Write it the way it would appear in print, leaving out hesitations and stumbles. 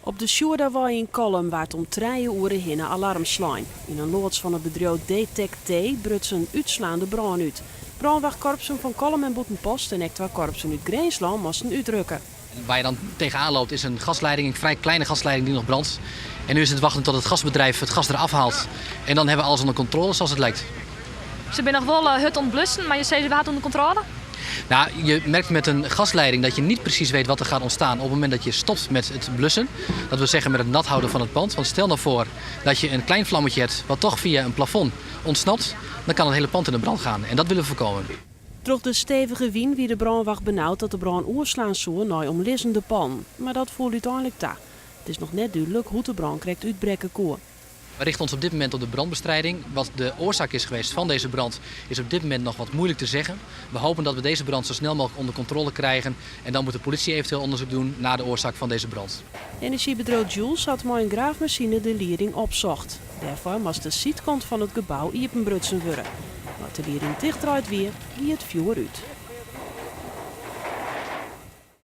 Op de Sjoerdawei yn Kollum waard om trije oere hinne alarm slein. Yn in loads fan it bedriuw Detec-T bruts in útslaande brân út. Brânwachtkorpsen fan Kollum en Bûtenpost en ek twa korpsen út Grinslân moasten útrukke. Waar je dan tegenaan loopt is een gasleiding, een vrij kleine gasleiding die nog brandt. En nu is het wachten tot het gasbedrijf het gas eraf haalt. En dan hebben we alles onder controle zoals het lijkt. Se binne noch wol hurd oan it blussen, mar je sizze we ha it ûnder kontrôle? Nou, je merkt met een gasleiding dat je niet precies weet wat er gaat ontstaan op het moment dat je stopt met het blussen. Dat wil zeggen met het nat houden van het pand. Want stel nou voor dat je een klein vlammetje hebt wat toch via een plafond ontsnapt. Dan kan het hele pand in de brand gaan. En dat willen we voorkomen. Troch de stevige wyn wie de brânwacht benaud dat de brân oerslaan soe nei omlizzende pannen. Mar dat foel úteinlik ta. It is noch net dúdlik hoe't de brân krekt útbrekke koe. We richten ons op dit moment op de brandbestrijding. Wat de oorzaak is geweest van deze brand is op dit moment nog wat moeilijk te zeggen. We hopen dat we deze brand zo snel mogelijk onder controle krijgen. En dan moet de politie eventueel onderzoek doen naar de oorzaak van deze brand. Enerzjybedriuw Joulz hat mei in graafmasine de lieding opsocht. Dêrfoar moast de sydkant fan it gebou iepenbrutsen wurde. Nei't de lieding tichtdraaid wie, gie it fjoer út.